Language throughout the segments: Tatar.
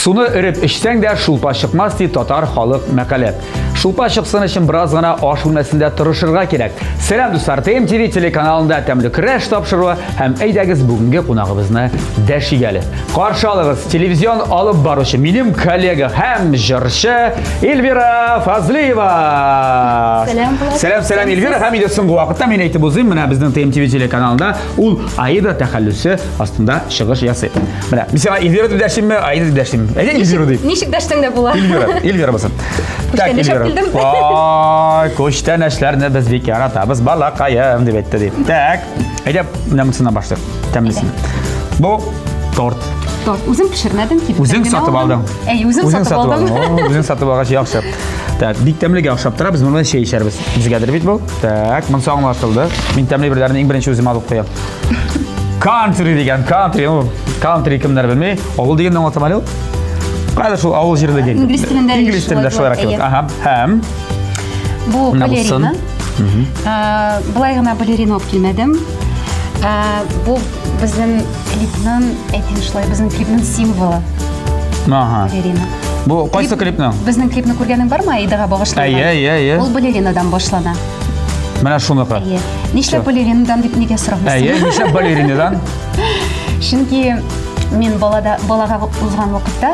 Суны өреп эчсәң дә шулпа чыкмас ди татар халык мәкале. Шулпа чыксын өчен бераз гына аш бүлмәсендә тырышырга кирәк. Сәлам дуслар, ТМТВ телеканалында тәмле көрәш тапшыруы һәм әйдәгез бүгенге кунагыбызны дәшик әле. Каршы алыгыз телевизион алып баручы минем коллега һәм җырчы Эльвира Фазлиева. Сәлам, Булат. Сәлам, сәлам Эльвира. Һәм инде соңгы вакытта мин әйтеп узыйм, менә безнең ТМТВ телеканалында ул Аида тәхәллүсе астында чыгыш ясый. Менә, мин сиңа Эльвира дип дәшимме, Аида дип дәшимме? Әйдә Эльвира дип. Ничек дәшсәң дә була. Эльвира, Эльвира булсын. Так, Эльвира. Ай, күчтәнәчләрне без бик яратабыз, балакаем, дип әйтте дип. Так, әйдә, менә монысыннан башлыйк. Тәмлесен. Бу торт. Торт. Үзем пешермәдем, кибеттән Үзең сатып алдың. Әй, үзем сатып алдым. Үзең сатып алгач яхшы. Так, бик тәмлегә охшап тора, без моны чәй эчәрбез. Безгәдер бит бу. Так, монысы аңлашылды. Мин тәмле әйберләрне иң беренче үзем алып куям. Кантри дигән, кантри, ну, кантри кемнәр белми. Авыл дигәнне аңлатам әле ул. Кайда шул авыл җирлеге? Инглиз телендә Инглиз телендә шулайрак кебек. Ага. Һәм бу балерина. Былай гына балерина алып килмәдем. Бу безнең клипның, әйтим шулай, безнең клипның символы. Ага. Балерина. Бу кайсы клипның? Безнең клипны күргәнең бармы? Аидага багышланган. Әйе, әйе, әйе. Ул балеринадан башлана. Менә шуныкы. Әйе. Нишләп балеринадан дип нигә сорамыйсың? Әйе, нишләп балеринадан? Чөнки мин балада балага узган вакытта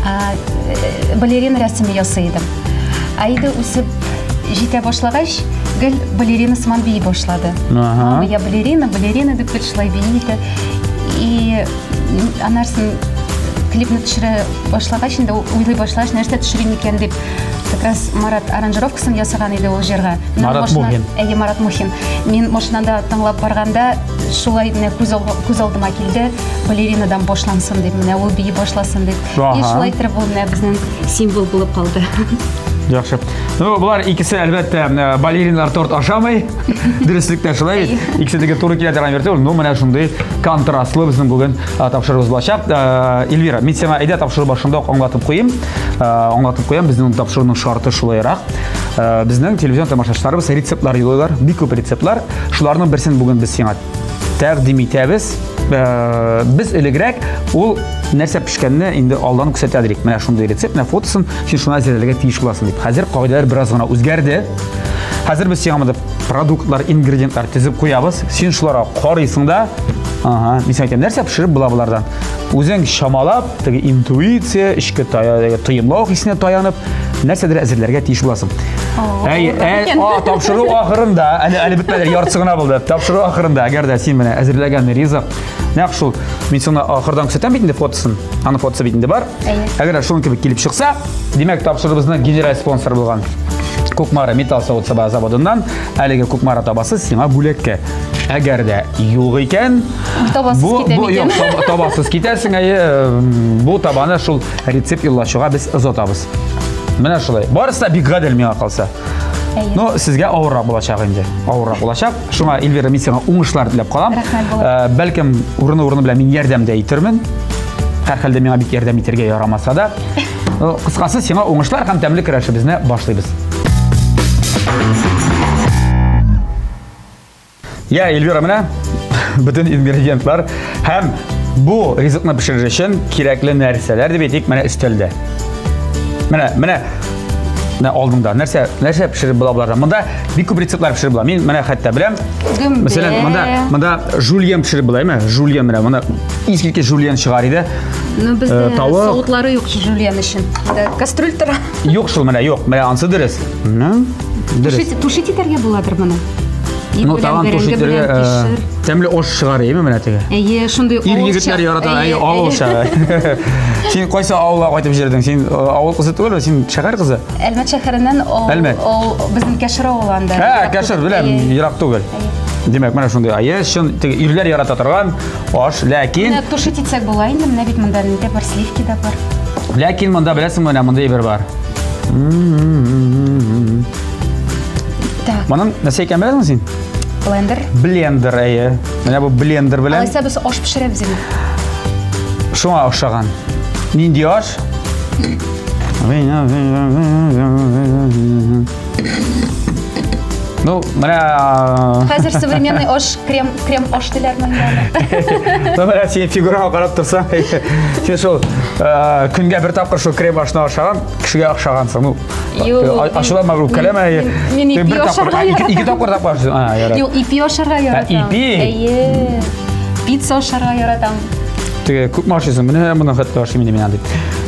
э, балерина рәсеме ясый идем. Аида үсеп җитә башлагач, гел балерина сыман бии башлады. Ага. Я балерина, балерина дип гел шулай бии иде. И анарсын клипны төшерә башлагач, инде уйлый башлагач, нәрсә төшерим икән дип, как раз Марат аранжировкасын ясаган иде ул җырга. Марат Мухин. Әйе, Марат Мухин. Мин машинада тыңлап барганда шулай менә күз, күз алдыма килде, балеринадан башлансын дип, менә ул бии башласын дип. И шулай итеп ул менә безнең символ булып калды. Яхшы. Ну, болар икесе, әлбәттә, э, балериналар торт ашамый. Дөреслектә шулай бит. Икесе дә туры килә торган бер түгел. Ну, менә шундый контрастлы безнең бүген э, тапшыруыбыз булачак. Э, Эльвира, мин сиңа әйдә тапшыру башында ук аңлатып куйыйм. Аңлатып куям, безнең тапшыруның шарты шулайрак. Безнең телевизион тамашачыларыбыз рецептлар юллыйлар, бик күп рецептлар. Шуларның берсен бүген без сиңа тәкъдим итәбез. Без элегрәк ул нәрсә пешкәнне инде алдан күрсәтә идек. Менә шундый рецепт, менә фотосын, син шуны әзерләргә тиеш буласың дип. Хәзер кагыйдәләр бераз гына үзгәрде. Хәзер без сиңа монда продуктлар, ингредиентлар тезеп куябыз. Син шуларга карыйсың да, ага, мин сиңа әйтәм, нәрсә пешереп була болардан? Үзең чамалап, теге интуиция, эчке тоемлау хисенә таянып, нәрсәдер әзерләргә тиеш буласың. Әй, әй, а, тапшыру ахырында, әле әле бетмәде, яртысы гына булды. Тапшыру ахырында, әгәр дә син менә әзерләгән ризык, нәкъ шул, мин сиңа ахырдан күрсәтәм бит инде фотосын. Аның фотосы бит инде бар. Әгәр дә шуның кебек килеп чыкса, димәк, тапшыруыбызның генераль спонсоры булган Кукмара металл савыт-саба заводыннан әлеге Кукмара табасы сиңа бүләккә. Әгәр дә юк икән, табасыз бу, китә бу, юк, табасыз китәсең, әйе, бу табаны шул рецепт юллаучыга без озатабыз. Менә шулай. Барысы да бик гадел миңа калса. Ну, сезгә авыррак булачак инде. Авыррак булачак. Шуңа, Эльвира, мин сиңа уңышлар теләп калам. Рәхмәт, Булат. Э, бәлкем, урыны-урыны белән мин ярдәм дә итермен. Һәрхәлдә миңа бик ярдәм итәргә ярамаса да. Э, кыскасы, сиңа уңышлар һәм тәмле көрәшебезне башлыйбыз. Я, Эльвира, менә бөтен ингредиентлар һәм бу ризыкны пешерер өчен кирәкле нәрсәләр дип әйтик, менә өстәлдә. Менә, менә менә алдыңда. Нәрсә, нәрсә пешереп була боларда? Монда бик күп рецептлар пешереп була. Мин менә хәтта беләм. Гөмбә. Мәсәлән, монда монда жульен пешереп була, әйме? Жульен менә монда искиткеч жульен чыгар иде. Ну, бездә Э, тавык. савытлары юк жульен өчен. Монда кастрюль тора. Юк шул менә, юк. Менә ансы дөрес. Менә дөрес. Тушить, тушить итәргә буладыр моны. Ит Ну, белән, тагын бәрәңге тушить белән итәргә, э, кишер. тәмле аш чыгар, әйеме менә теге? Әйе, шундый Ир егетләр ярата, әйе, авылча. Син кайсы авылга кайтып җөрдең? Син э, авыл кызы түгелме? Син шәһәр кызы? Әлмәт шәһәреннән ул, Әлмәт. ул безнең Кәшер авылы анда. Ә, Ерак Кәшер, түгел. беләм, Әйе. ерак түгел. Димәк, менә шундый әйе, чын теге ирләр ярата торган аш, ләкин Менә тушить итсәк була инде, менә бит монда ни дә бар, сливки да бар. ләкин монда беләсеңме, менә мондый әйбер бар. Так. Моның нәрсә икәнен беләсеңме син? Блендер. Блендер, әйе. Менә бу блендер белән. Алайса без аш пешерәбез инде. Шуңа охшаган. Нинди аш? Ну, Менә Хәзер современный аш, крем, крем аш диләрме инде аны? Ну, менә синең фигураңа карап торсаң, син шул э, көнгә бер тапкыр шул крем ашны ашаган кешегә охшагансың. Ну, Юк, э, ачуланма, үпкәләмә. Мин Син ипи бер тапкыр, ашарга а, ике, ике яратам. тапкыр тапкыр ашыйсың. А, ярар. Юк, ипи ашарга яратам. ипи? Әйе. Пицца ашарга яратам. Теге күпме ашыйсың? Менә моны хәтта ашыйм инде мин андый.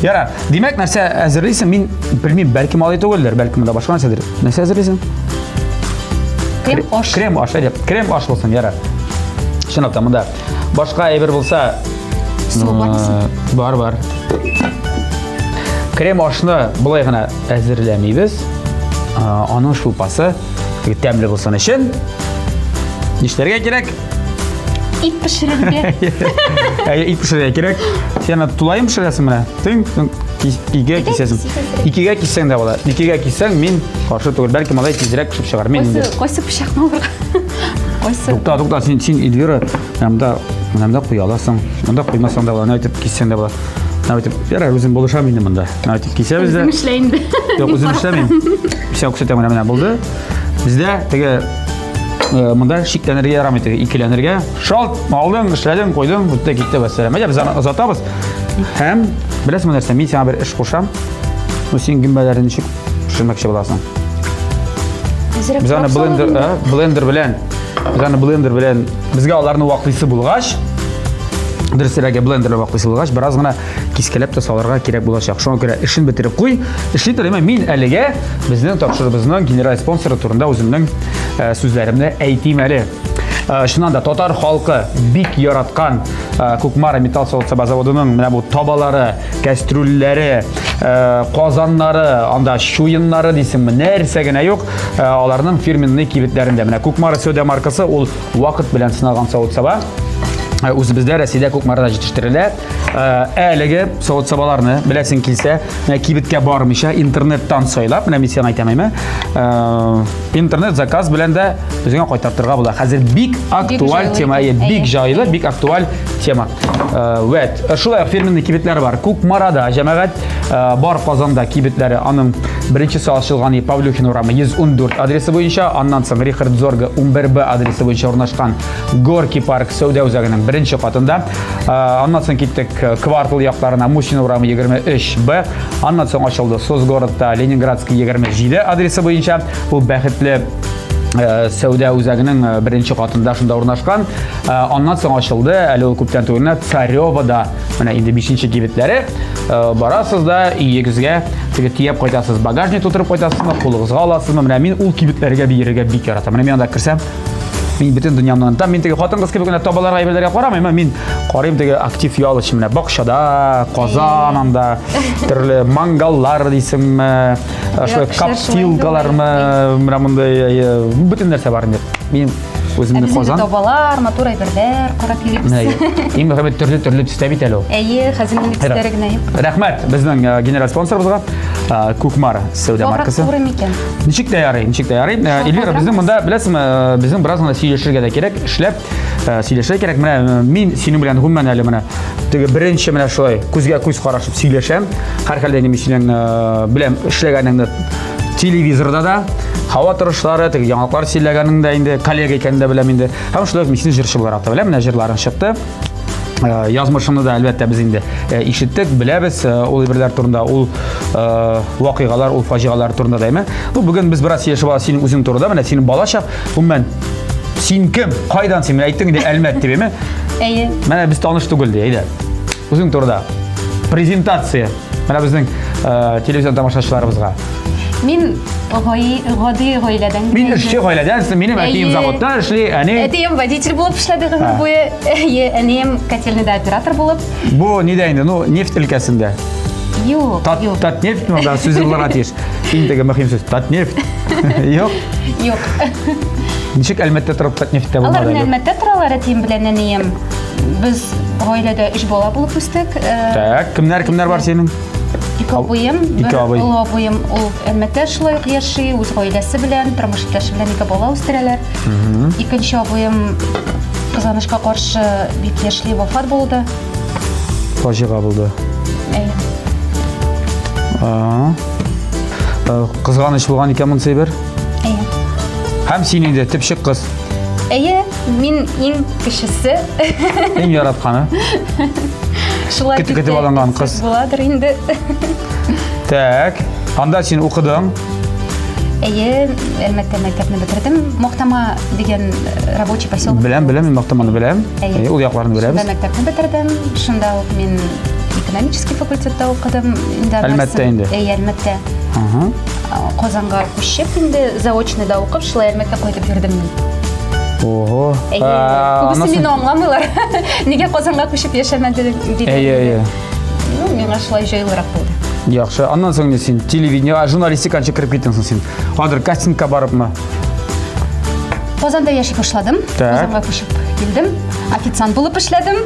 Ярар. Димәк, нәрсә әзерлисең? Мин белмим, бәлкем алай түгелдер, бәлкем монда башка нәрсәдер. Нәрсә әзерлисең? Крем аш. Крем аш, әйдә. Крем аш булсын, ярар. Чынлап та монда башка әйбер булса, Су бармы соң? э, Бар, бар. Крем ашны болай гына әзерләмибез. Э, Аның шулпасы теге тәмле булсын өчен нишләргә кирәк? Ит пешерергә. Әйе, ит пешерергә кирәк. Син аны тулаем пешерәсең менә. Тың, тың, икегә кисәсең. Икегә киссәң дә була. Икегә киссәң, мин каршы түгел. Бәлки малай тизрәк пешеп чыгар. Мин инде. Кайсы пычакны алырга? Кайсы? Тукта, тукта, син, син Эльвира, менә монда, менә монда куя аласың. Монда куймасаң да була. Менә итеп киссәң дә була. Менә итеп, ярар, үзем булышам инде монда. Менә итеп кисәбез дә. Үзең эшлә инде. Юк, үзем эшләмим. Син күрсәтәм менә, менә булды. Бездә теге Э, монда шикләнергә ярамый теге икеләнергә. Шалт, алдың, эшләдең, куйдың, бетте китте вәссәлам. Әйдә без аны озатабыз. Һәм беләсеңме нәрсә, мин сиңа бер эш кушам. Ну син гөмбәләрне ничек пешермәкче буласың? Без аны блендер, э, блендер белән, без аны блендер белән, безгә аларны ваклыйсы булгач, дөресрәге блендер белән ваклыйсы булгач, бераз гына кискәләп тә салырга кирәк булачак. Шуңа күрә эшен бетереп куй. Эшли тор, мин әлегә безнең тапшыруыбызның генераль спонсоры турында үземнең э, сүзләремне әйтим әле. Э, чыннан да татар халкы бик яраткан э, Кукмара металл савыт-саба заводының менә бу табалары, кәстрүлләре, казаннары, анда чуеннары дисеңме, нәрсә генә юк, аларның фирменный кибетләрендә. Менә Кукмара сәүдә маркасы ул вакыт белән сыналган савыт-саба. Үзебездә Россиядә Кукмарада җитештерелә. Э, әлеге савыт-сабаларны беләсең килсә, менә кибеткә бармыйча интернеттан сайлап, менә мин сиңа әйтәм, әйме? Э, интернет заказ белән дә үзеңә кайтартырга була. Хәзер бик актуаль тема, әйе, бик җайлы, бик актуаль тема. Э, вәт, шулай ук фирменный кибетләр бар. Кукмарада җәмәгать бар Казанда кибетләре. Аның беренчесе ачылган Павлюхин урамы 114 адресы буенча, аннан соң Рихард Зорга 11Б адресы буенча урнашкан Горки парк сәүдә үзәгенең беренче катында. Аннан соң киттек квартал якларына Мусин урамы 23Б. Аннан соң ачылды Созгородта Ленинградский 27 адресы буенча. Ул бәхетле сәүдә үзәгенең беренче катында шунда урнашкан. Аннан соң ачылды, әле ул күптән түгел генә Царевода, менә инде 5нче кибетләре. Барасыз да өегезгә теге төяп кайтасыз, багажник тутырып кайтасызмы, кулыгызга аласызмы? Менә мин ул кибетләргә йөрергә бик яратам. Менә мин анда керсәм, мин бөтен дөньямны онытам. Мин теге хатын-кыз кебек генә табаларга, әйберләргә карамыйм, мин карыйм теге актив ял өчен менә бакчада, казан анда, төрле мангаллар дисеңме, шулай коптилкалармы, менә мондый бөтен нәрсә бар инде. Мин үземне казан. Табалар, матур әйберләр карап йөрибез. Иң мөһиме төрле-төрле төстә бит әле ул. Әйе, хәзер инде төсләре генә юк. Рәхмәт безнең генераль спонсорыбызга, Кукмара сәүдә маркасы. Ваграк микән? Ничек тә ярый, ничек тә ярый. Э, Эльвира, безнең монда, беләсеңме, э, безнең бераз гына сөйләшергә дә кирәк, эшләп э, сөйләшергә кирәк. Менә мин синең белән гомумән әле менә теге беренче менә шулай күзгә күз карашып сөйләшәм. Һәрхәлдә инде мин синең беләм эшләгәнеңне телевизорда да, һава торышлары, теге яңалыклар сөйләгәнең дә инде коллега икәнен дә беләм инде. Һәм шулай ук мин сине җырчы буларак та беләм. Менә җырларың чыкты. Э, язмышыңны да әлбәттә без инде э, ишеттек, беләбез э, ул әйберләр турында, ул вакыйгалар, ул фаҗигалар турында да, әйме? Ну, бүген без бераз сөйләшеп алабыз синең үзең турында, менә синең балачак, гомумән, син кем? Кайдан син? Менә әйттең инде Әлмәт дип, әйме? Әйе. Менә без таныш түгел ди, әйдә. Үзең турында презентация. Менә безнең телевизион тамашачыларыбызга. Мин гади гаиләдән. Мин эшче гаиләдән, минем әтием заводта эшли, әни. Әтием водитель булып эшләде гомер буе. Әйе, әнием котельныйда оператор булып. Бу нидә инде? Ну, нефть өлкәсендә. Юк, юк. Татнефть монда сүз булырга тиеш. Иң теге мөһим сүз. Татнефть. Юк. Юк. Ничек Әлмәттә торып Татнефтьтә булмады? Алар Әлмәттә торалар, әтием белән әнием. Без гаиләдә өч бала булып үстек. Так, кемнәр кемнәр бар синең? Ике абыем, ике абый. Олы абыем ул Әлмәттә шулай ук яши, үз гаиләсе белән, тормыш иптәше белән ике бала үстерәләр. Икенче абыем кызганычка каршы бик яшьли вафат булды. Фаҗига булды. Әйе. Кызганыч булган икән монысы әйбер. Әйе. Һәм син инде төпчек кыз. Әйе, мин иң кечесе. Иң яратканы. Шулай Көтеп көтеп алынган кыз. Буладыр инде. Так, анда син укыдың. Әйе, әлбәттә, мәктәпне бетердем. Мохтама дигән э, рабочий поселок. Беләм, беләм, мин Мохтаманы беләм. Әйе. Ул якларны беләбез. Шунда мәктәпне бетердем. Шунда ук мин экономический факультетта укыдым. Инде Әлмәттә инде. Әйе, Әлмәттә. Ага. Казанга күчеп инде заочныйда укып, шулай Әлмәткә кайтып йөрдем мин. Ого. Әйе. Күбесе мине аңламыйлар. Нигә Казанга күчеп яшәмәде дип. Әйе, әйе. Ну, миңа шулай җайлырак булды. Яхшы. Аннан соң инде син телевидение, журналистикага ничек кереп киттең соң син? Хәзер кастингка барыпмы? Казанда яши башладым. Так. Казанга күчеп килдем. Официант булып эшләдем.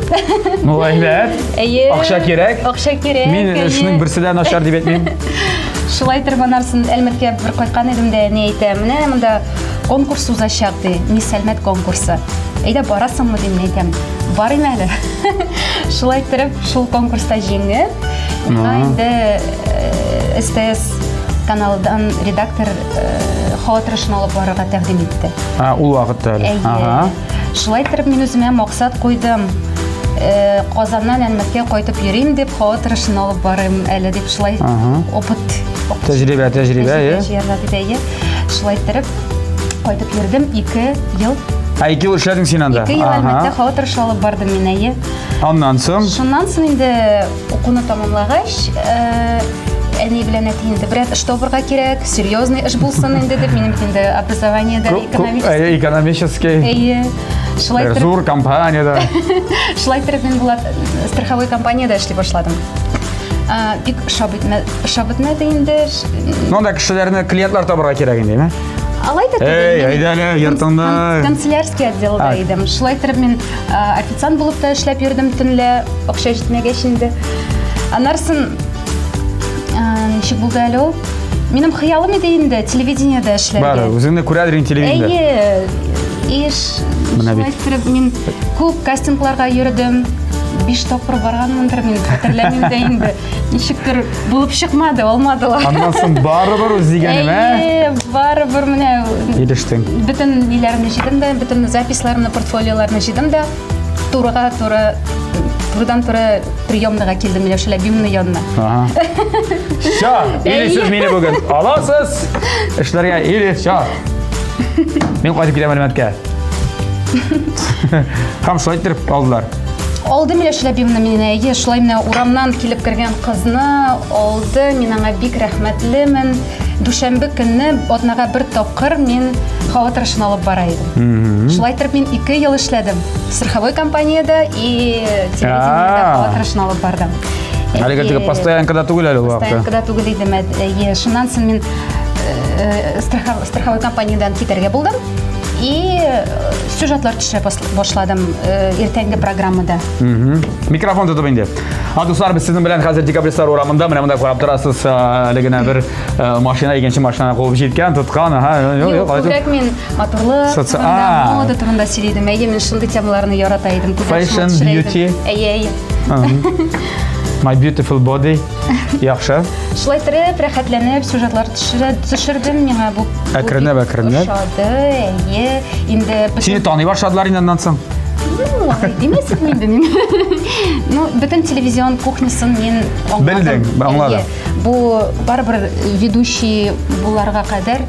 Ну, әйбәт. Әйе. Акча кирәк. Акча кирәк. Мин эшнең берсе дә начар дип әйтмим. Шулай итеп анарсын Әлмәткә бер кайткан идем дә, әни әйтә, менә монда конкурс узачак ди, Мисс Әлмәт конкурсы. Әйдә барасыңмы дим, мин әйтәм. Барыйм әле. Шулай итеп, шул конкурста җиңеп, миңа инде э, СТС каналдан редактор э, һава торышын алып барырга тәкъдим итте. А, ул вакытта әле. Әйе. Шулай итеп мин үземә максат куйдым. Э, Казаннан Әлмәткә кайтып йөрим дип, һава торышын алып барыйм әле дип шулай опыт тәҗрибә, тәҗрибә, әйе. Җыярга дип, әйе. Шулай итеп кайтып йөрдем 2 ел. Ә 2 ел эшләдең син анда? 2 ел Әлмәттә һава торышы алып бардым мин, әйе. Аннан соң? Шуннан соң инде укуны тамамлагач, э, әни белән әти инде берәр эш табырга кирәк, серьезный эш булсын инде дип, минем бит инде образование дә экономический. Экономический. Әйе. Шулай итеп, зур компаниядә. Шулай итеп мин Булат страховой компаниядә эшли башладым. Бик ошап бетмәде инде. Ну, анда кешеләрне, клиентлар табырга кирәк инде, әйме? Алай да түгел. Эй, әйдә әле, йортыңда. Канцелярский отделда идем. Шулай итеп мин официант булып та эшләп йөрдем төнлә, акча җитмәгәч инде. Анарсын ничек булды әле ул? Минем хыялым иде инде телевидениедә эшләргә. Бар, үзеңне күрәдер инде телевидениедә. Әйе, иш. Менә бит. Шулай мин күп кастингларга йөрдем. Биш тапкыр барганмындыр мин, хәтерләмим дә инде. Ничектер булып чыкмады, алмадылар. Аннан соң барыбер үз дигәнемә. Әйе, барыбер менә ирештең. Бөтен ниләрне җыйдым да, бөтен записьларны, портфолиоларны җыйдым да, турыга туры турыдан туры приемныйга килдем Миләүшә Ләбимовна янына. Ага. Всё, или сез мине бүген аласыз эшләргә, или всё. Мин кайтып китәм Әлмәткә. Һәм шулай иттереп алдылар. Алды Миләүшә Ләбимовна мине, әйе, шулай менә урамнан килеп кергән кызны алды. Мин аңа бик рәхмәтлемен. Дүшәмбе көнне атнага бер тапкыр мин һава торышын алып бара идем. Шулай итеп мин 2 ел эшләдем. Страховой компаниядә и телевидениедә һава торышын алып бардым. Әлегә теге постоянкада түгел әле ул вакытта. Постоянкада түгел идем. Әйе, шуннан соң мин э, страховой компаниядән китәргә булдым. И э, сюжетлар төшерә башладым э, иртәнге программада. Микрофон тотып инде. А дуслар, без сезнең белән хәзер Декабристлар урамында менә монда карап торасыз, әле генә бер машина икенче машинаны куып җиткән, тоткан, аһа, юк, юк, күбрәк мин матурлык турында, мода турында сөйли идем. Әйе, мин шундый темаларны ярата идем. Fashion, beauty. Әйе, әйе. My beautiful body. Яхшы. Шулай итеп, рәхәтләнеп сюжетлар төшердем. Миңа бу әкренләп әкренләп ошады. Әйе, инде Сине таный башладылар инде аннан соң. Ну, алай димәсен инде мин. Ну, бөтен телевизион кухнясын мин аңладым. Белдең, аңладың. Бу барыбер ведущий буларга кадәр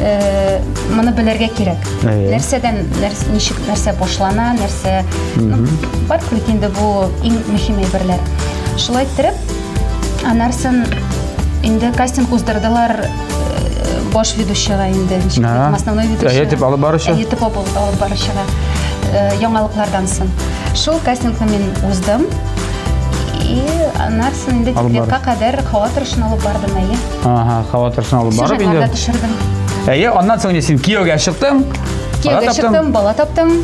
э, моны белергә кирәк. Нәрсәдән, ничек нәрсә башлана, нәрсә, ну, барыбер инде бу иң мөһим әйберләр. Шулай иттереп, анарсын инде кастинг уздырдылар э, баш ведущийга инде, ничек основной ведущий. Әйе, дип алып баручы. Әйе, дип алып баручыга. Э, яңалыклардан соң. Шул кастингны мин уздым. И анарсын инде декретка кадәр һава торышын алып бардым, әйе. Ага, һава торышын алып барып инде. Сюжетларда төшердем. Әйе, аннан соң син кияүгә чыктың. Кияүгә чыктым, бала таптым.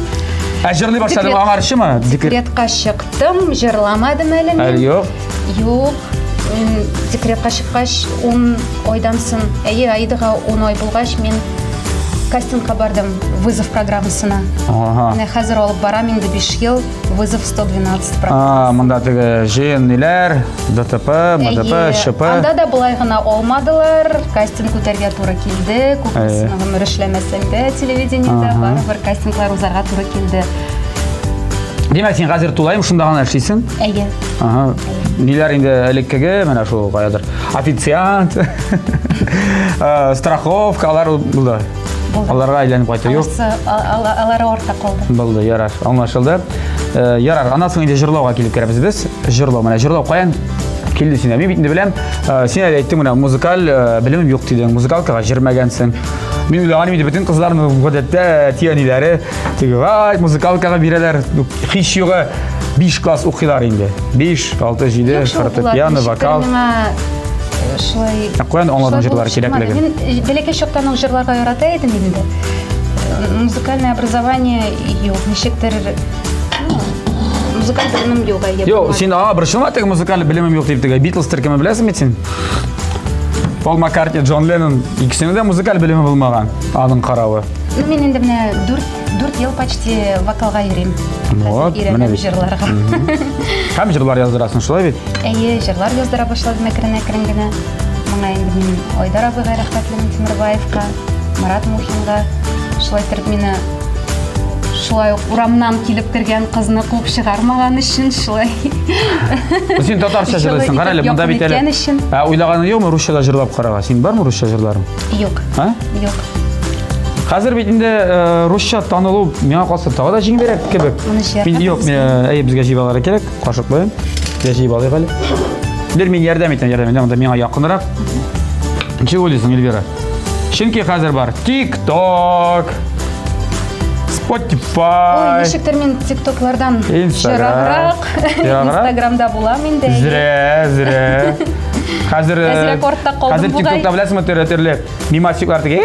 Ә җырлый башладың аңарчымы? Декретка чыктым, җырламадым әле мин. Әле юк. Юк. Мин декретка чыккач 10 айдан соң, әйе, Аидага 10 ай булгач, мин кастингка бардым, вызов программасына. Ага. Менә хәзер алып барам инде 5 ел, вызов 112 А, программасы. монда теге җыен ниләр, ДТП, МДП, Әйе, ШП. Анда да болай гына алмадылар, кастинг үтәргә туры килде. Әйе. Күпмесен гомер эшләмәсәм дә телевидениедә Ага. барыбер кастинглар узарга туры килде. Димәк, син хәзер тулаем шунда гына эшлисең? Әйе. Ага. Ниләр инде элеккеге, менә шул каядыр. Официант, э, страховка, алар булды. Булды. Аларга әйләнеп кайту юк. Аларсы, алары артта калды. Булды, ярар, аңлашылды. Э, ярар, аннан соң инде җырлауга килеп керәбез без. Җырлау, менә җырлау каян килде сиңа? Мин бит инде беләм, э, син әле әйттең менә музыкаль белемем юк дидең, музыкалкага җырмәгәнсең. Мин уйлаган идем, бөтен кызларның гадәттә әти-әниләре теге, ай, музыкалкага бирәләр. Һич югы 5 класс укыйлар инде. 5, 6, 7, фортепиано, вокал. Миңа э, шулай Ә каян аңладың җырлар кирәклеген? Мин э, бәләкәй чактан ук җырларга ярата идем инде. Э, музыкальное образование юк, ничектер музыкаль белемем юк. Юк, син аңа борчылма, теге музыкаль белемем юк дип теге Битлз төркеме беләсең бит син? Пол Маккартни, Джон Леннон икесенең дә музыкаль белеме булмаган, аның каравы. Ну, мин инде менә 4 4 ел почти вокалга йөрим. Вот, менә бит. Җырларга. Һәм җырлар яздырасың, шулай бит? Әйе, җырлар яздыра башладым әкрен-әкрен генә. Моңа инде мин Айдар абыйга рәхмәтлемен Тимербаевка, Марат Мухинга. Шулай итеп мине шулай ук урамнан килеп кергән кызны куып чыгармаган өчен шулай. Син татарча җырлыйсың, кара әле, монда бит әле. Ә уйлаганың юкмы русча да җырлап карарга? Син бармы русча җырларың? Юк. А? Юк. Хәзер бит инде э, русча танылу миңа калса тагы да җиңелрәк кебек. Мин юк, әй безгә җыеп алырга кирәк, кашык белән. Я җыеп алыйк әле. Бир мин ярдәм итәм, ярдәм итәм, монда миңа якынрак. Ничек уйлыйсың, Эльвира? Чөнки хәзер бар TikTok, Spotify. Ой, ничектер мин TikToклардан ераграк. Инстаграмда булам инде. Зрә, зрә. Хәзер э, Әзрәк артта калдым Хәзер TikTokта беләсеңме төрле төрле мемасиклар теге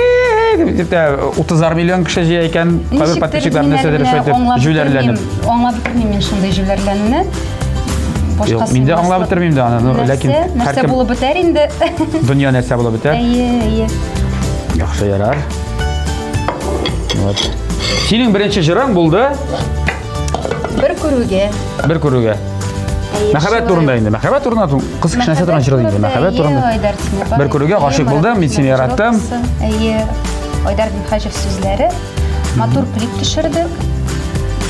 дип тә 30 миллион кеше җыя икән. Кайбер подписчиклар нәрсәдер шулай итеп җүләрләнеп. Аңлап бетермим мин шундый җүләрләнүне. Юк, мин дә аңлап бетермим дә аны, ләкин нәрсә булып бетәр инде. Дөнья нәрсә булып бетәр? Әйе, әйе. Яхшы ярар. Вот. Синең беренче җырың булды? Бер күрүгә. Бер күрүгә. Мәхәббәт турында инде. Мәхәббәт турында кыз кеше нәрсә турында җырлый инде? Мәхәббәт турында. Бер күрүгә гашыйк булдым, мин сине яраттым. Әйе. Айдар Минһаҗев сүзләре. Матур клип төшердек.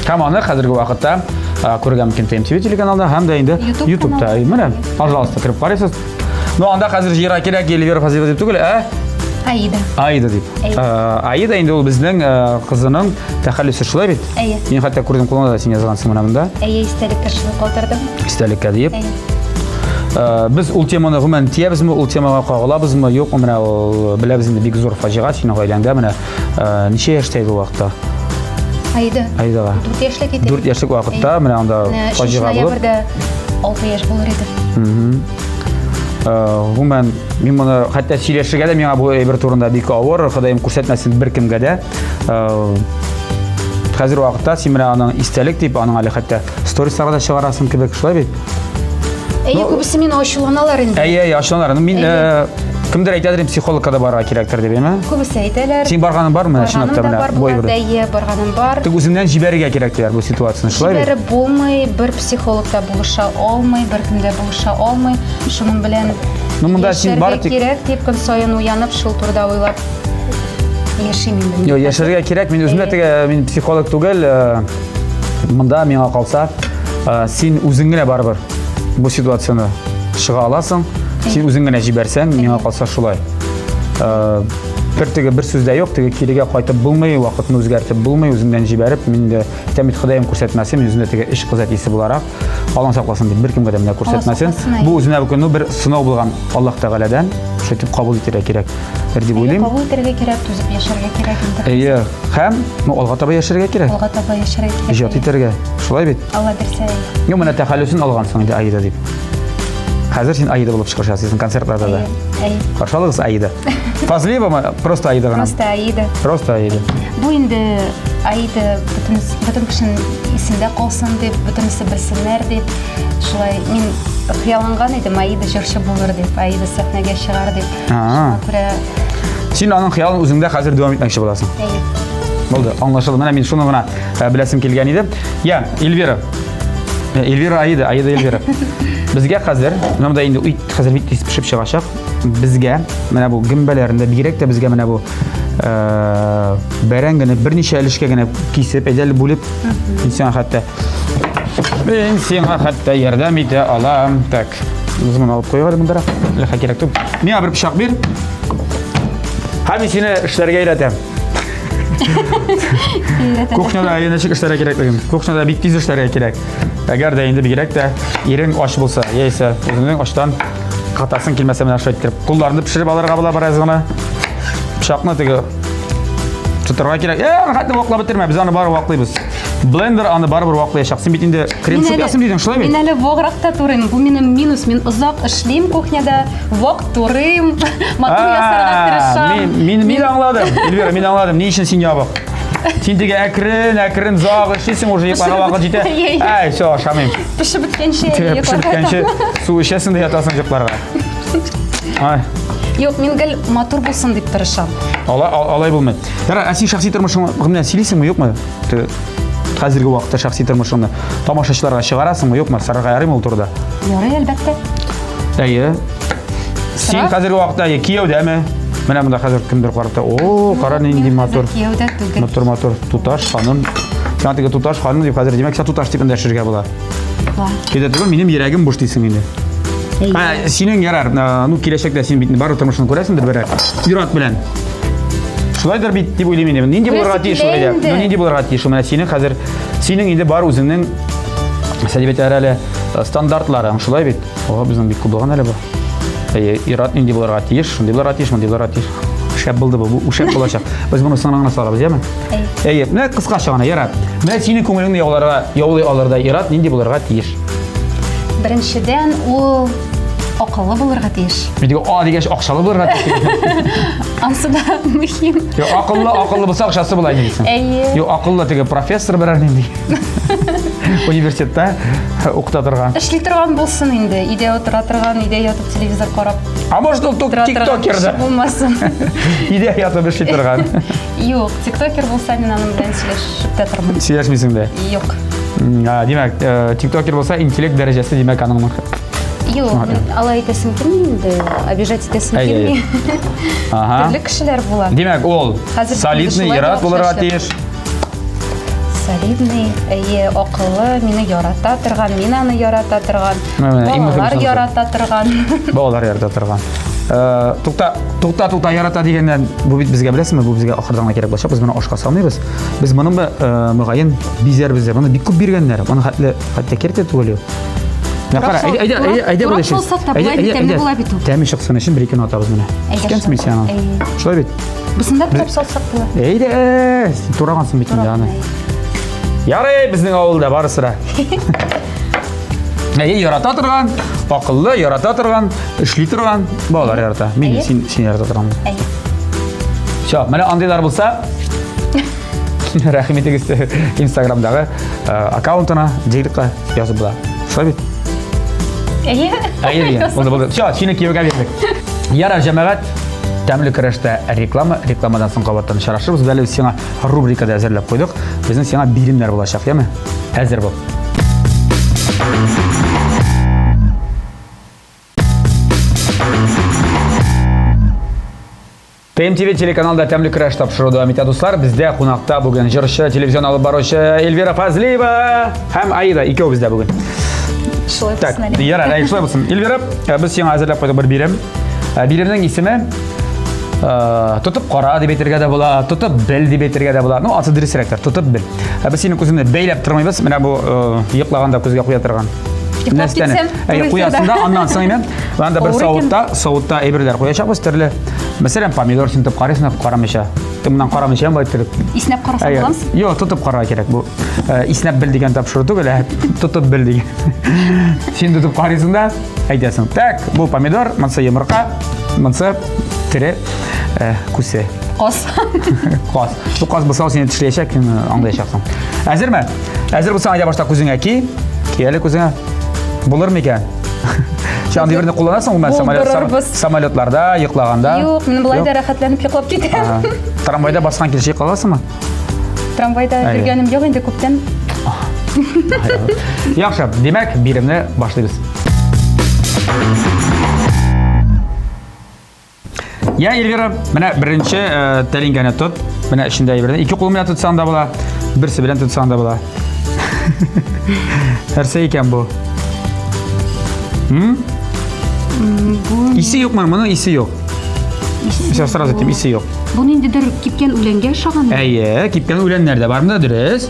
Һәм аны хәзерге вакытта күрергә мөмкин ТМТВ телеканалында һәм дә инде YouTube'та. Менә, пожалуйста, кереп карыйсыз. Ну, анда хәзер җыярга кирәк Эльвира Фазлиева дип түгел, ә Аида. Аида дип. Аида инде ул безнең кызының тәхәллүсе шулай бит? Әйе. Мин хәтта күрдем кулыңда да син язгансың менә монда. Әйе, истәлеккә шуны калдырдым. Истәлеккә диеп. Без ул теманы гомумән тиябезме, ул темага кагылабызмы, юкмы, менә ул беләбез инде бик зур фаҗига синең гаиләңдә менә Э, ничә яшьтә иде ул вакытта? Аида. Аидаға. 4 яшьлек иде. 4 яшьлек вакытта менә анда фаҗига булып. Ноябрьдә 6 яшь булыр иде. Э, гомумән, мин моны хәтта сөйләшергә дә миңа бу әйбер турында бик авыр, Ходаем күрсәтмәсен беркемгә дә. Э, хәзер вакытта син менә аның истәлек дип, аның әле хәтта сторисларга да чыгарасың кебек, шулай бит? Әйе, күбесе мине ачуланалар инде. Әйе, әйе, ачуланалар. Мин э, кемдер әйтәдер, психологка да барырга кирәктер дип, әйме? Күбесе әйтәләр. Син барганың бармы? Чынлап та менә бу әйбер. Әйе, барганым бар. Тик үзеңнән җибәрергә кирәк диләр бу ситуацияне, шулай бит? Җибәреп булмый, бер психолог та булыша алмый, беркем дә булыша алмый. Шуның белән Ну, монда син бар тик кирәк дип көн саен уянып, шул турыда уйлап яшим инде. Юк, яшәргә кирәк. Мин үзем дә теге мин психолог түгел, э, Монда миңа калса, э, син үзең генә барыбер бу ситуацияне чыга аласың. Син үзең генә җибәрсәң, миңа калса шулай. Э, бер теге бер сүз дә юк, теге кирегә кайтып булмый, вакытны үзгәртеп булмый, үзеңнән җибәреп, мин дә әйтәм бит, Ходаем күрсәтмәсен, мин үземдә теге эш кыз әтисе буларак, Аллаһ сакласын дип, беркемгә дә менә күрсәтмәсен. Бу үзенә бу көнне бер сынау булган Аллаһ Тәгаләдән, шулай итеп кабул итәргә кирәк. Дип уйлыйм. Кабул итәргә кирәк, түзеп яшәргә кирәк инде. Әйе, һәм ну, алга таба яшәргә кирәк. Алга таба яшәргә кирәк. Иҗат итәргә. Шулай бит? Алла бирсә. Юк, менә тәхәллүсен алгансың инде Аида дип. Хәзер син Аида булып чыгыш ясыйсың концертларда да. Әйе. Каршы алыгыз Аида. Фазлиевамы? Просто Аида гына. Просто Аида. Просто Аида. Бу инде Аида бөтен бөтен кешенең исендә калсын дип, бөтенесе белсеннәр дип, шулай мин хыялланган идем, Аида җырчы булыр дип, Аида сәхнәгә чыгар дип. Шуңа күрә. Син аның хыялын үзеңдә хәзер дәвам итмәкче буласың. Әйе. Булды, аңлашылды. Менә мин шуны гына э, беләсем килгән иде. Я, Эльвира. Э, Эльвира Аида, Аида Эльвира. Безгә хәзер, менә монда инде ит хәзер бик тиз пешеп чыгачак. Безгә менә бу гөмбәләрендә бигрәк тә безгә менә бу э, бәрәңгене берничә өлешкә генә кисеп, әйдә әле бүлеп, мин сиңа хәтта мин сиңа хәтта ярдәм итә алам. Так, без моны алып куйыйк әле мондарак. Әле кирәк түгел. Миңа бер пычак бир. Һәм мин сине эшләргә өйрәтәм. Кухняда ничек эшләргә кирәклеген. Кухняда бик тиз эшләргә кирәк. Әгәр дә инде бигрәк тә ирең ач булса, яисә үзеңнең ачтан катасың килмәсә менә шулай иттереп кулларны пешереп алырга була бераз гына. Пычакны теге тотарга кирәк. Э, хәтта ваклап бетермә, без аны барыбер ваклыйбыз. Блендер аны барыбер ваклаячак. Син бит инде крем-суп ясыйм дидең, шулай бит? Мин әле ваграк та турыйм. Бу минем минус. Мин озак эшлим кухняда, вак турыйм, матур ясарга тырышам. Мин мин аңладым. Эльвира, мин аңладым. Ни өчен син ябык? Син теге әкрен, әкрен озак эшлисең, уже йокларга вакыт җитә. Әй, все, ашамыйм. Пешеп беткәнче, пешеп беткәнче су эчәсең дә ятасың йокларга. Ай. Юк, мин гел матур булсын дип тырышам. Алай, алай булмый. Ярар, ә син шәхси тормышың белән сөйлисеңме, юкмы? Хәзерге вакытта шәхси тормышыңны тамашачыларга чыгарасыңмы, юкмы? Сорарга ярыймы ул турыда? Ярый, әлбәттә. Әйе. Син хәзерге вакытта әйе, кияүдәме? Менә монда хәзер кемдер карап тора. О, кара нинди матур. Кияүдә түгел. Матур, матур. Туташ ханым. Сиңа теге туташ ханым дип хәзер, димәк, син туташ дип эндәшергә була. Кияүдә түгел, минем йөрәгем буш дисең инде. Ә, синең ярар, ну киләчәктә син бит бары тормышын күрәсеңдер берәр. Ир-ат белән. Шулайдыр бит дип уйлыйм инде. Нинди булырга тиеш ул әйдә? Ну нинди булырга тиеш ул? Менә синең хәзер синең инде бар үзеңнең нәрсә дип әйтәләр әле, э, стандартларың, шулай бит? О, безнең бик күп булган әле бу. Әйе, ир-ат нинди булырга тиеш, шундый булырга тиеш, мондый булырга тиеш. Шәп булды бу, бу шәп булачак. Без моны соңына гына салабыз, яме? Әйе, менә кыскача гына, ярар. Менә синең күңелеңне яуларга, яулый алырдай ир-ат нинди булырга тиеш? Беренчедән, ул акыллы булырга тиеш. Бит а дигәч акчалы булырга тиеш. Ансы да мөһим. Юк, акыллы, акыллы булса акчасы була инде дисең. Әйе. Юк, акыллы теге профессор берәр нинди. Университетта укыта торган. Эшли торган булсын инде, өйдә утыра торган, өйдә ятып телевизор карап. А может ул тиктокер да? Булмасын. Өйдә ятып эшли торган. Юк, тиктокер булса мин аның белән сөйләшеп тә тормыйм. Сөйләшмисең дә? Юк. Димәк, э, тиктокер булса интеллект дәрәҗәсе, димәк, аның Юк, алай әйтәсем килми инде, обижать итәсем килми. Ага. Төрле кешеләр була. Димәк, ул солидный ир-ат булырга тиеш. Солидный, әйе, акыллы, мине ярата торган, мин аны ярата торган, балалар ярата торган. Балалар ярата торган. Э, тукта, тукта, тукта, ярата дигәннән, бу бит безгә беләсеңме, бу безгә ахырдан гына кирәк булачак, без моны ашка салмыйбыз. Без моны э, мөгаен бизәрбез дә. Моны бик күп биргәннәр. Моны хәтле хәтта кирәк тә түгел. Менә кара, әйдә, әйдә, әйдә, әйдә болай эшлибез. Әйдә, әйдә, әйдә. Була бит ул. Тәме чыксын өчен бер икене атабыз менә. Кискәнсең бит син аны. Шулай бит. Бусында турап салсак була. Әйдә, син турагансың бит инде аны. Ярый, безнең авылда барысы да. Әйе, ярата торган, акыллы, ярата торган, эшли торган балалар ярата. Мин син син ярата торган. Әйе. Всё, менә андыйлар булса, рәхим итегез Инстаграмдагы э, аккаунтына, директка язып була. Шулай бит? Әйе. Әйе дигән. Булды, булды. Всё, сине кияүгә бирдек. Ярар, җәмәгать, тәмле көрәштә реклама, рекламадан соң кабаттан очрашырбыз. Без әле сиңа рубрика да әзерләп куйдык. Безнең сиңа биремнәр булачак, яме? Әзер бул. ТМТВ телеканалда тәмле көрәш тапшыруы дәвам итә, дуслар. Бездә кунакта бүген җырчы, телевизион алып баручы Эльвира Фазлиева һәм Аида икәү бездә бүген. Шулай Так, булсын әле. ярар, әй, шулай булсын. Эльвира, э, без сиңа әзерләп куйдык бер бирем. Э, Биремнең исеме э, тотып кара дип әйтергә дә була, тотып бел дип әйтергә дә була. Ну, аты дөресрәктер, тотып бел. Э, Без синең күзеңне бәйләп тормыйбыз. Менә бу э, йоклаганда күзгә куя торган. Йоклап Нәрсәне? китсәм, Әйе, туры куясың да, эфирда. аннан соң инде анда бер Авыр икән. савытта, савытта әйберләр куячакбыз төрле. Мәсәлән, помидор син тотып карыйсың, карамыйча. Тымнан карамыйча болай иттереп. Иснәп карасаң Әйе. буламы? Юк, тотып карарга кирәк бу. Э, Иснәп бел дигән тапшыру түгел, ә тотып бел дигән. Син тотып карыйсың да, әйтәсең. Так, бу помидор, монысы йомырка, монысы тере э, күсе. Каз. Каз. Бу каз булса, ул сине тешләячәк, син аңлаячаксың. Әзерме? Әзер булсаң, әйдә башта күзеңә ки. Ки әле күзеңә. Булыр микән? Син андый берне кулланасың гомумән самолет, самолетларда, йоклаганда? Юк, мин болай да рәхәтләнеп йоклап китәм. Трамвайда баскан килеш йоклап аласыңмы? Трамвайда йөргәнем юк инде күптән. Яхшы, димәк, биремне башлыйбыз. Я, Эльвира, менә беренче э, тәлинкәне тот. Менә эчендә әйберне. Ике кул белән тотсаң да була, берсе белән тотсаң да була. Нәрсә икән бу? М? Бу Исе юкмы? Моның исе юк. Сейчас сразу әйтим, исе юк. Бу ниндидер кипкән үләнгә ошаган. Әйе, кипкән үләннәр дә бар монда, дөрес.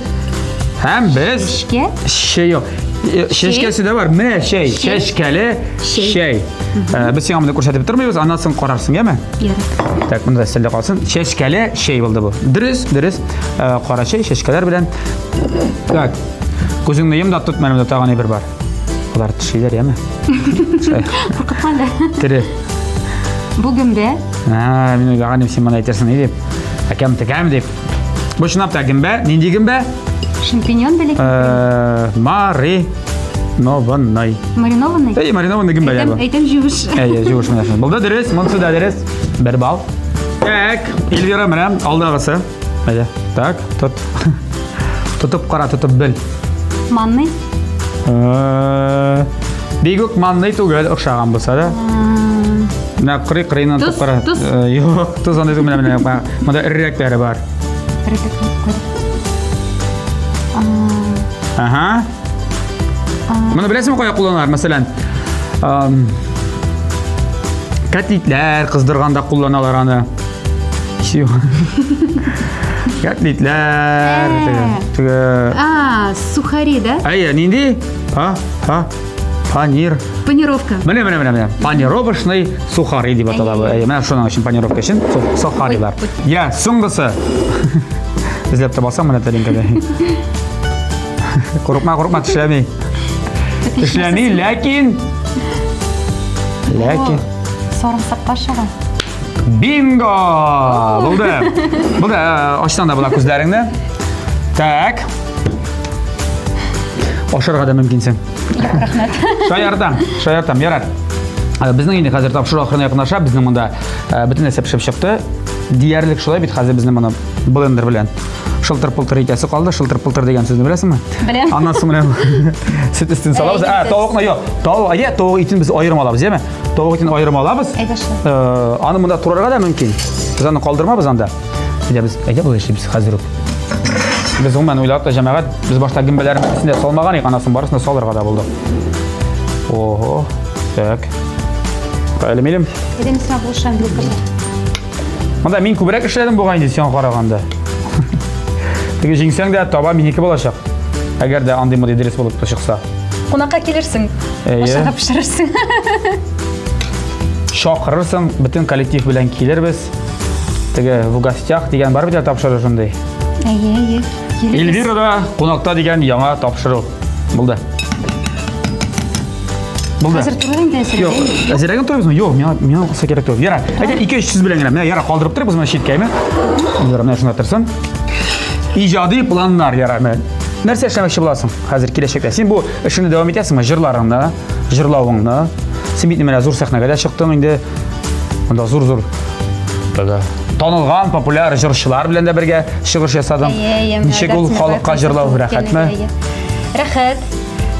Һәм без Чәчкә? Чәй юк. Э, Чәчкәсе дә бар. Менә чәй, чәчкәле чәй. Э, без сиңа моны күрсәтеп тормыйбыз, аннан соң карарсың, яме? Ярар. Так, монда өстәлдә калсын. Чәчкәле чәй булды бу. Дөрес, дөрес. Э, кара чәй чәчкәләр белән. Так. Күзеңне йом да тот, менә монда тагын әйбер бар. Алар тешлиләр, яме? Куркытма әле. Тере. Бу гөмбә. А, мин уйлаган идем, син моны әйтерсең дип. Әкәм текәм дип. Бу чынлап та гөмбә. Нинди гөмбә? Шампиньон белек. Э, маринованный. Маринованный? Әйе, маринованный гөмбәләр бу. Әйтәм җуыш. Әйе, җуыш менә шул. Булды дөрес, монысы да дөрес. Бер балл. Так, Эльвира менә алдагысы. Әйдә. Так, тот. Тотып кара, тотып бел. Манный? Э, бик үк манный түгел, охшаган булса да. Менә кырый кырыйнан тотып кара. Тоз? Э, юк, тоз андый түгел, менә менә. Монда эрерәкләре бар. Ага. Моны беләсеңме кая кулланалар? Мәсәлән, кәтлитләр кыздырганда кулланалар аны. Кәтлитләр. Теге. А, сухари, да? Әйе, нинди? А, а. Панир. Панировка. Менә, менә, менә, менә. Панировочный сухари дип атала бу. Әйе, менә шуның өчен панировка өчен сухарилар. Я, соңгысы. Эзләп табасаң менә тәлинкәдә. Курыкма, курыкма, тешләми. Тешләми, ләкин ләкин сарымсакка ошаган. Бинго! Булды. Булды. Э, ачсаң да була күзләреңне. Так. Ашарга да мөмкинсең. Рәхмәт. Шаяртам, шаяртам, ярар. Э, безнең инде хәзер тапшыру ахырына якынлаша, безнең монда э, бөтен нәрсә пешеп чыкты. Диярлек шулай бит хәзер безнең моны блендер белән шылтыр-пылтыр итәсе калды. Шылтыр-пылтыр дигән сүзне беләсеңме? Беләм. Аннан соң менә сөт өстен салабыз. Ә, тавыкны юк. Тавык, әйе, тавык итен без аерым алабыз, яме? Тавык итен аерым алабыз. Әйдә шулай. Э, аны монда турарга да мөмкин. Без аны калдырмабыз анда. Әйдә без, әйдә болай эшлибез хәзер үк. Без гомумән уйлап та җәмәгать, без башта гөмбәләрне бөтенесен дә салмаган идек, анасын барысын да салырга да булдык. Ого, так. Әле минем. Әйдә мин сиңа булышам вилка белән. Монда мин күбрәк эшләдем бугай инде сиңа караганда. Теге җиңсәң дә таба минеке булачак. Әгәр дә андый-мондый дөрес булып та чыкса. Кунакка килерсең. Әйе. Ашарга пешерерсең. Чакырырсың, бөтен коллектив белән килербез. Теге в гостях дигән бар бит әле тапшыру шундый. Әйе, әйе. Килегез. Эльвирада кунакта дигән яңа тапшыру булды. Булды. Хәзер туры инде әзерәк. Юк, әзерәген торабызмы? Юк, миңа миңа укыса кирәк түгел. Яра, әйдә 2-3 сүз белән генә. Менә яра калдырып торыбыз менә читкә, әйме? Яра, менә шунда торсын. Иҗади планнар яра, менә. Нәрсә эшләмәкче буласың хәзер киләчәктә? Син бу эшеңне дәвам итәсеңме? Җырларыңны, җырлавыңны. Син бит менә зур сәхнәгә дә чыктың инде. Монда зур-зур теге танылган популяр җырчылар белән дә бергә чыгыш ясадың. Ничек ул халыкка җырлау рәхәтме? Рәхәт.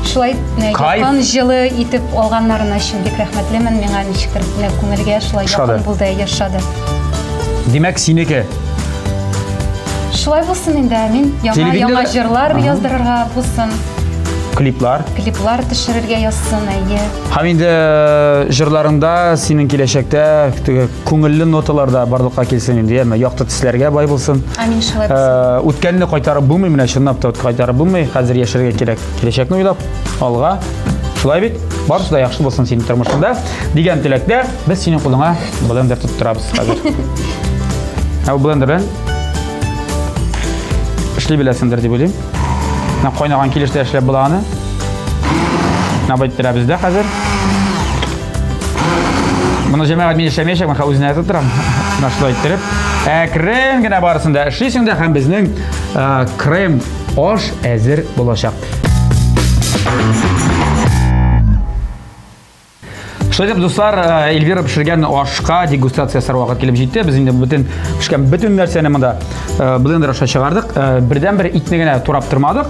Шулай э, якын җылы итеп алганнарына өчен бик рәхмәтлемен. Миңа ничектер менә күңелгә шулай якын булды, ошады. Димәк, синеке. Шулай булсын инде, амин. Яңа яңа җырлар яздырырга булсын. Клиплар. Клиплар төшерергә язсын, әйе. Һәм инде э, җырларыңда синең киләчәктә теге күңелле ноталар да барлыкка килсен инде, яме якты төсләргә бай булсын. Амин, шулай булсын. Э, үткәнне кайтарып булмый, менә чынлап та кайтарып булмый. Хәзер яшәргә кирәк, киләчәкне уйлап, алга. Шулай бит? Барысы да яхшы булсын синең тормышыңда дигән теләктә без синең кулыңа блендер тоттырабыз хәзер. Ә бу блендер белән эшли беләсеңдер дип уйлыйм. Менә кайнаган килеш тә эшләп була аны. Наб иттерәбез дә хәзер. Моны җәмәгать мин эшләмәячәкмен, хәзер үзенә тоттырам. Менә шулай иттереп. Әкрен генә барысын да эшлисең дә һәм безнең э, крем аш әзер булачак. Шулай итеп, дуслар, э, Эльвира пешергән ашка дегустация ясар вакыт килеп җитте. Без инде бөтен пешкән бөтен нәрсәне монда э, блендер аша чыгардык. Э, бердән-бер итне генә турап тормадык.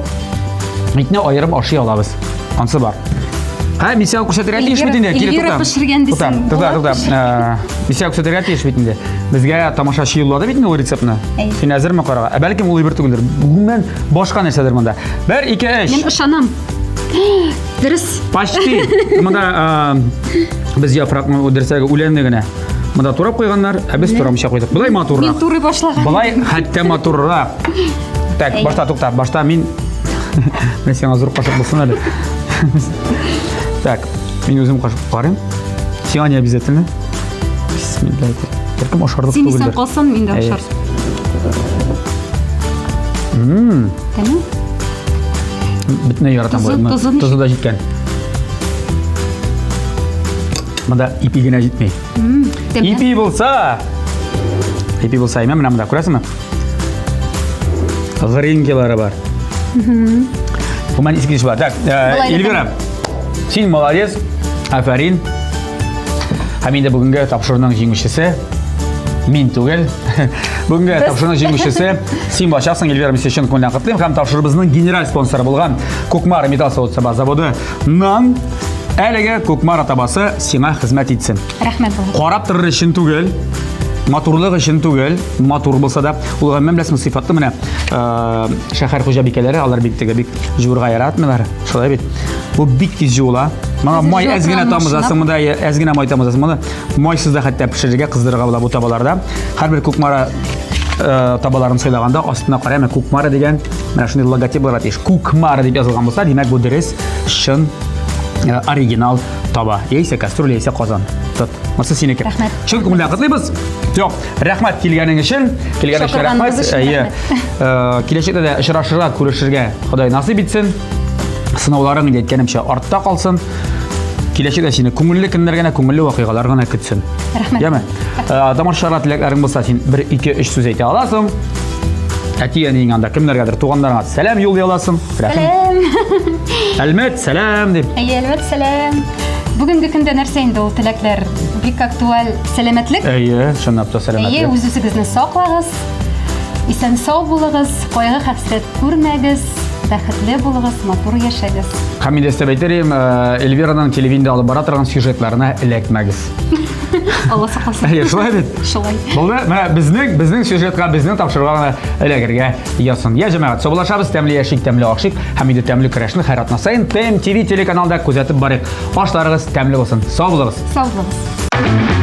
Итне аерым ашый алабыз. Ансы бар. Һә, мин сиңа күрсәтергә тиеш бит инде. Кире Эльвира пешергән дисең. Тукта, тукта, тукта. Мин сиңа күрсәтергә тиеш бит инде. Безгә тамашачы юллады бит инде ул рецептны. Син әзерме карарга? Ә бәлкем ул әйбер түгелдер. Гомумән башка нәрсәдер монда. Бер, ике, өч. Мин ышанам. Дөрес. Почти. Монда без яфракны дөресрәге үләнне генә монда турап куйганнар, ә без турамыйча куйдык. Болай матуррак. Мин турый башлаган. Болай хәтта матуррак. Так, башта тукта, башта мин Мен сиңа зур кашык булсын әле. Так, мин үзем кашык карыйм. Сиңа не обязательно. Бисмилла. Бәлкем ашарлык түгелдер. Син исән калсаң, мин дә ашар. Мм. Тәме? Бөтенләй яратам бу. Тозы да җиткән. Монда ипи генә җитми. Ипи булса, ипи булса, әйме, менә монда күрәсеңме? Гринкилары бар. Гомумән иске бар. Так, э, Эльвира, син молодец. Афәрин. Һәм инде бүгенге тапшыруның җиңүчесе мин түгел. Бүгенге тапшыруның җиңүчесе син булачаксың, Эльвира, мин сине чын күңелдән котлыйм һәм тапшыруыбызның генераль спонсоры булган Кукмара металл савыт-саба заводы нан әлеге Кукмара табасы сиңа хезмәт итсен. Рәхмәт. Карап торыр өчен түгел, матурлык өчен түгел, матур булса да, ул гомумән беләсең сыйфатлы менә э, шәһәр хуҗабикәләре, алар бик теге бик җуырга яратмыйлар. Шулай бит. Бу бик тиз җуыла. Моңа май әз генә тамызасың, монда әз генә май тамызасың. Моны майсыз да хәтта пешерергә, кыздырырга була бу табаларда. Һәрбер Кукмара э, табаларын сайлаганда астына карай, менә Кукмара дигән менә шундый логотип булырга тиеш. Кукмара дип язылган булса, димәк бу дөрес, чын э, оригинал таба. Яисә кастрюля, яисә казан. Тот. Монысы синеке. Рәхмәт. Чын күңелдән котлыйбыз. Юк, рәхмәт килгәнең өчен. Килгәнең өчен рәхмәт. Әйе. Э, киләчәктә дә очрашырга, күрешергә Ходай насыйп итсен. Сынауларың инде әйткәнемчә артта калсын. Киләчәктә сине күңелле көннәр генә, күңелле вакыйгалар гына көтсен. Рәхмәт. Яме. Э, тамашачыларга теләкләрең булса, син бер, ике, өч сүз әйтә аласың. Әти-әниең анда кемнәргәдер, туганнарыңа сәлам юллый аласың. Сәлам. Әлмәт, сәлам дип. Әйе, Әлмәт, сәлам. Бүгенге көндә нәрсә инде ул теләкләр? Бик актуаль сәламәтлек. Әйе, чынлап та сәламәтлек. Әйе, үз-үзегезне саклагыз. Исән сау булыгыз, кайгы хәсрәт күрмәгез, бәхетле булыгыз, матур яшәгез. Һәм инде өстәп әйтер идем, э, Эльвираның телевидениедә алып бара торган сюжетларына эләкмәгез. Алла сакласын. Әйе, шулай бит. Шулай. Булды. Менә безнең безнең сюжетка, безнең тапшыруга гына эләгергә язсын. Я җәмәгать, саубуллашабыз, тәмле яшик, тәмле ашыйк һәм инде тәмле көрәшне һәр атна саен ТМ ТВ телеканалында күзәтеп барыйк. Ашларыгыз тәмле булсын. Сау булыгыз. Сау булыгыз.